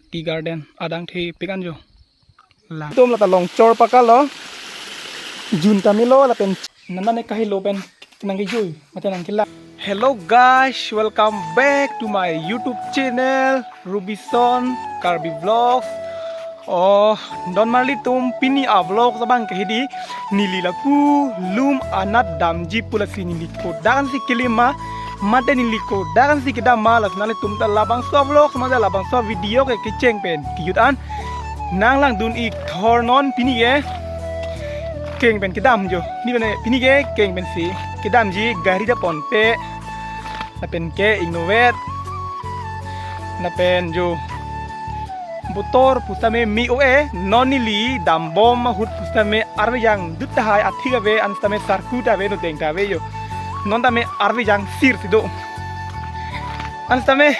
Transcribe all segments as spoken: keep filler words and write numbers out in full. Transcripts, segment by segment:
Tea garden adang thepik an jo. Lang. Tum lata longchor pakalo. Jun ta melo lapen nana ne kahelo pen nangkejui mate nangkelang. Hello guys, welcome back to my YouTube channel Rubison Karbi Vlogs. Oh, don marli tum, pini a vlog abang ke hedi, neli lapu lum anat damji pu, lasi neli kodak ansi keklem ma, mate neli kodak ansi kedam ma, lasi nanglitum ta labangso a vlog mate labangso a video ke kecheng pen kejut an nanglangdun ik thor. Non pini ke keng pen kedam jo. Ni bene pini ke keng pensi kedamji, gari ta ponpe. Lapen ke ingnovet. Lapen jo botor pusitame me-o-e, non neli dambom ahut pusitame arve jangdut tahai, athik ave, an sitame sarku ta ave, nodeng ta ave jo. Non tame arve jangsir si do. An sitame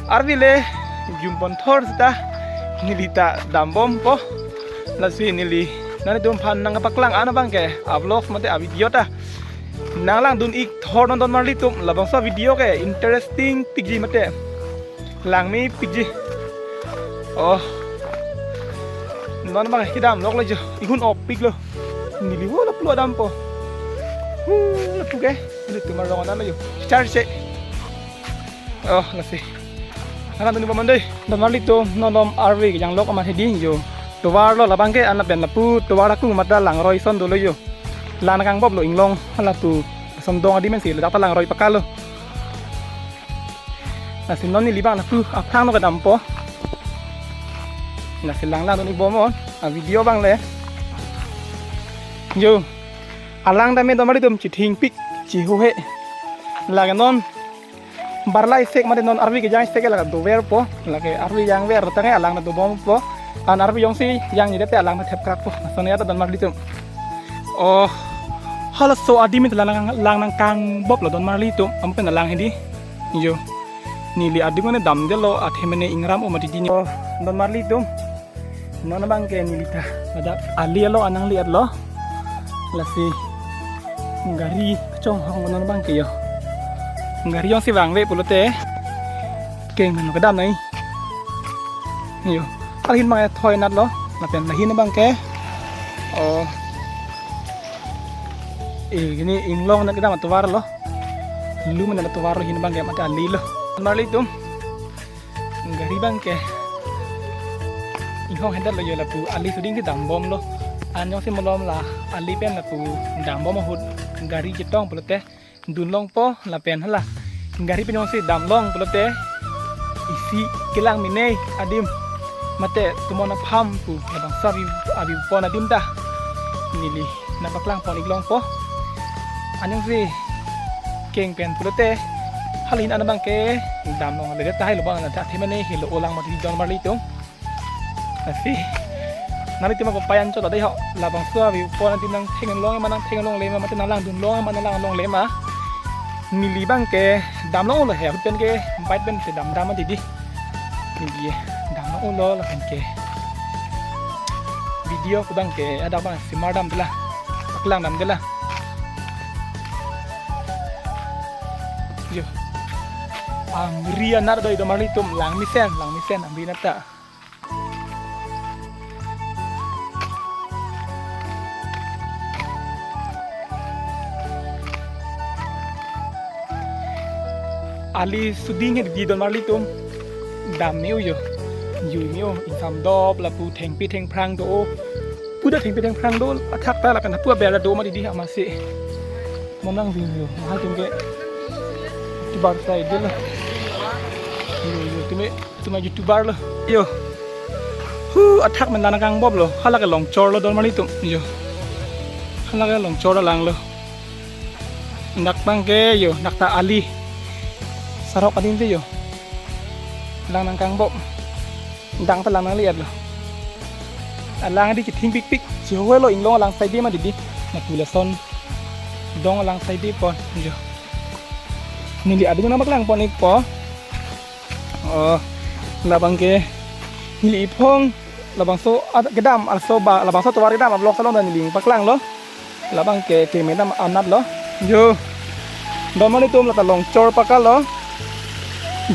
arve le jum pon thor seta neli ta dambompo. Lasi neli nanglitum aphan nangkepaklang an abang ke a vlog mate a video ta nanglangdun ik thor. Non don marli tum, labangso a video ke interesting pikji mate langme pikji. Oh, non abang kedam lok le jo, ihun op piklo. Neli vo lapu dampo. Hu, lapu ke nelitum arong an lo jo. Charge. Oh, lasi. Akan tuni paman dei. Don marli tum, non dom arve kejang lok amat hedi jo. Tovar lo labang ke, an lapen lapu tovar aku mata langroi ason dolo jo. Lang nangkangbop lo inglong, lapu ason dong adim pensi ladak ta langroi pakalo. Lasi non neli abang lapu aphrang lo kedampo. Lasi langlangdun ik bom non a video abang le. Jo. Alang tame don marli tum chithingpik, chihuhe. Lake non barla isek mate non arve kejang isek ke lake doverpo. Lake arve jangver tangte alang ta dobompo. An arve jongsi jangji det te alang ta thepkrakpo. Lason ya ta don marli tum. Oh, halaso adim ta lang, lang nangkangbop lo don marli tum. Amu pen alang hedi. Jo. Neli adim ne damdelo, athe mene ingram o mati dini. Oh, don marli tum. Non abang ke neli ta ladak ali along an nangle-etlo. Lasi gari kechonghong non abang ke jo. Gari jongsi vangve pulote keng nang kedam nai. Jo. Lahin abang ke thoi natlo. Lapen lahin abang ke, oh, eh, ini inglong nat kedam atovar lo. Lum nat atovar lo, hin abang ke mate ali lo. Marli tum. Gari abang ke inghong hendet lo jo, lapu ali suding si dambomlo. An jongsi malom la ali pen lapu dambom ahut gari chetong pulote dunlongpo, lapen hala gari pen jongsi damlong pulote isi kelang mene adim mate tomon apham pu labangso avi, avi pon adim ta neli nangpaklang pon ik longpo. An jongsi keng pen pulote halahin an abang ke damlong le tahai lo abang, athe mene helo olang mati don marli tum. Lasi nanglitum ako payan chot adai ho, labangso avi pon adim nangthenglong ma, nangthenglongle ma mate nanglangdunlong ma, nanglangdunlongle ma. Neli abang ke damlong lo he, ahut pen ke bike pen si damdam didi. Neli damlong lo lapen ke video ko abang ke ada abang si mardam dela, paklang dam dela. Jo. Amri anat do, don marli tum, langmesen, langmesen amri anat ta. Ali suding hedi don marli tum. Dam me-o jo. Jui me-o, ingsam dop lapu thengpi thengphrang do. Puda thengpi thengphrang do, athak ta lapen apu aber do mati didi amatsi. Monang jui jo. Mahal tum ke. Tibar sai dilo. Jo, jo, tumi Tumi YouTuber lo. Jo. Hu, athak men lang nangkangbop lo. Hala ke longchor lo don marli tum. Jo. Hala ke longchor alang lo. Dak abang ke jo, dak ta ali. Sarok adim te jo. Lang nangkangbop. Dang ta lang nangle-etlo. Alang hedi chithingpikpik. Chihuhe lo inglong alang side ma didi. Mate lason dong alang side pon. Jo. Neli adim nangpaklang pon ikpo. Oh, labang ke neli iphong labangso ad-, kedam arso ba labangso tovar kedam a-vlog along ta neli paklang lo. Labang ke keme dam anat lo. Jo. Don marli tum, lata longchor pakalo.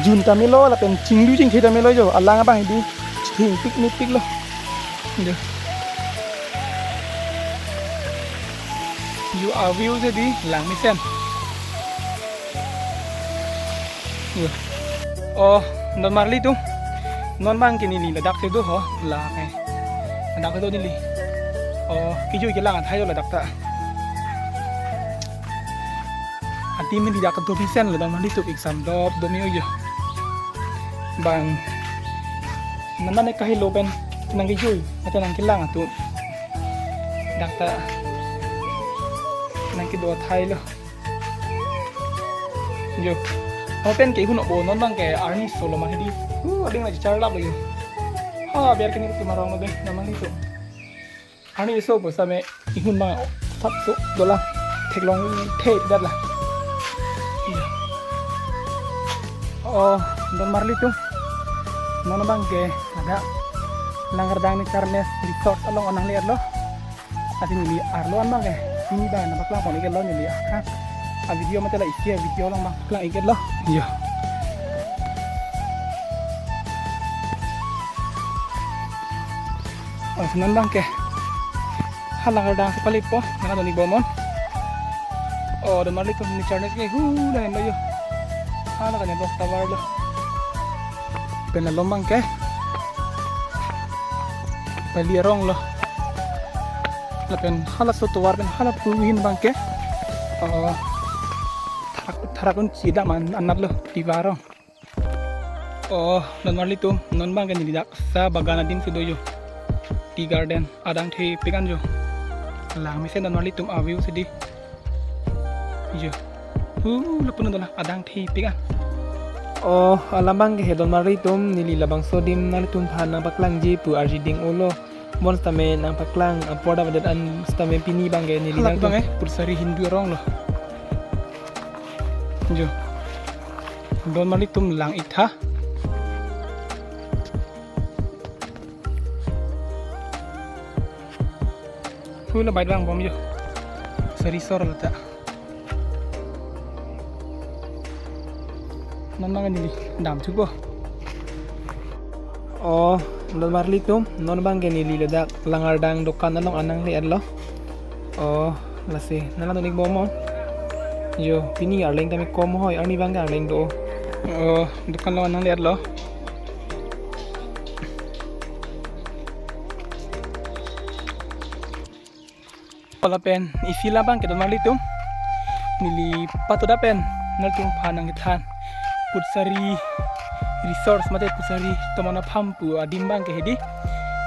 Jun ta melo lapen chinglu chingthe ta melo jo, alang abang hedi chingpik mepik lo. Jo. Jo, a-view si di lang mesen. Jo. Oh, don marlitum. Non abang ke neli ladak si do ho, la ke. Ladak si do neli. Oh, kejui kelang athai do ladak ta. Adim neli dak do mesen lo, don marlitum, exam dop do me-o jo. Bang. Namane kahelo pen nangkejui, mate nangkelang atum. Dak ta nangkedo athai lo. Jo. Ho pen ke hunu bo non abang ke arni solo ma hedi. Uh, ading la charlap lo jo. Ha, biar ke nelitum arong lo be, don marlitum. Arni so pusitame inghun abang sap so dolang theklong the dat la. Oh, don marlitum. Non abang ke ada Langardang Nature Nest Resort along anang le-etlo. Ati neli arlo an abang ke pini abang nangpaklang pon-iklo neli akhang. A-video mate la isi a-video along abang paklang-iklo. Jo. Oh, non abang ke. Hala Langardang si palipo, nang adon-ik bomnon. Oh, don marlitum, Nature Nest ke hu lahen lo jo. Hala kane bok tovar lo. Pen la lom abang ke. Pali arong lo. Lapen halaso tovar pen hala puhin abang ke. Oh, tharak tharak un chidam an anat lo, Tiwa arong. Oh, don marlitum, non abang ke neli dak sa bagan adim si do jo. Tea garden, adang thepik an jo. Lang mesen don marlitum, a-view si di. Jo. Hu, lapu non dolang, adang thepik an. Oh, alam abang ke he don marlitum, neli labangso adim nanglitum aphan nangpaklangji pu arji ding-olo. Bonsitame nangpaklang apor damdet an sitame pini abang ke neli hala nangtum abang ke Pursari Hindu arong lo. Jo. Don marlitum, lang-ik tha. Hu la bait vang bom jo. Sari sor lo ta. Non abang neli dam chupo. Oh, don marlitum, non abang ke neli ladak Langardang dokan along anang le-etlo. Oh, lasi nang adon-ik bomnon. Jo, pini arleng tame kom hoi, arni abang ke arleng do. Oh, dokan along anang le-etlo. Lapen isi la abang ke don marlitum, neli patoda pen nanglitum aphan nangkethan Pursari Resort mate Pursari Tomon Farm pu adim abang ke hedi.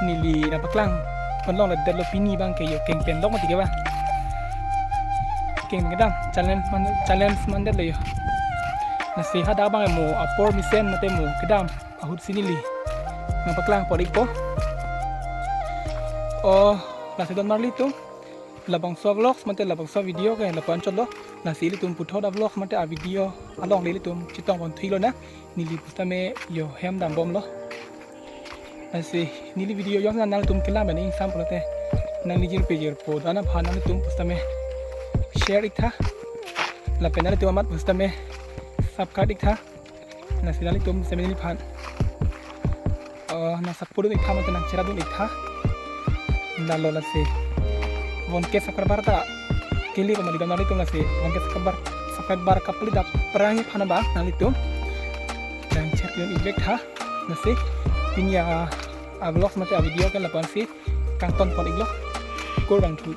Neli nangpaklang pon longledetlo pini abang ke jo, keng pen lok mati ke abang. Keng kedam, challenge man, challenge mandetlo jo. Lasi hadak abang mo apor mesen mate mo kedam ahut si neli nangpaklang pon-ikpo. Oh, lasi don marlitum, labangso vlogs mate labangso video ke lapu anchot lo. Lasi ilitum puthot a-vlogs mate a-video along le ilitum chetong pon thuilo na. Neli pusitame jo hem dam bomlo. Lasi neli video jongsi nanglitum kelang pen ingsam pulote, nangli jirpi jirpo do-an aphan nanglitum pusitame share-ik tha. Lapen nanglitum amat pusitame subscribe-ik tha. Lasi nanglitum sitame neliphan, eh, nang support dun-ik tha mate nang share dun-ik tha. Lalo lasi one K subscriber ta kele ko mati dam nanglitum, lasi one K subscriber, subscriber kapli dak prang aphan abang nanglitum nang share dun-ik vek tha. Lasi pini a, a-vlogs mate a-video ke lapu ansi kangton pon-iklo. Kurvangthu.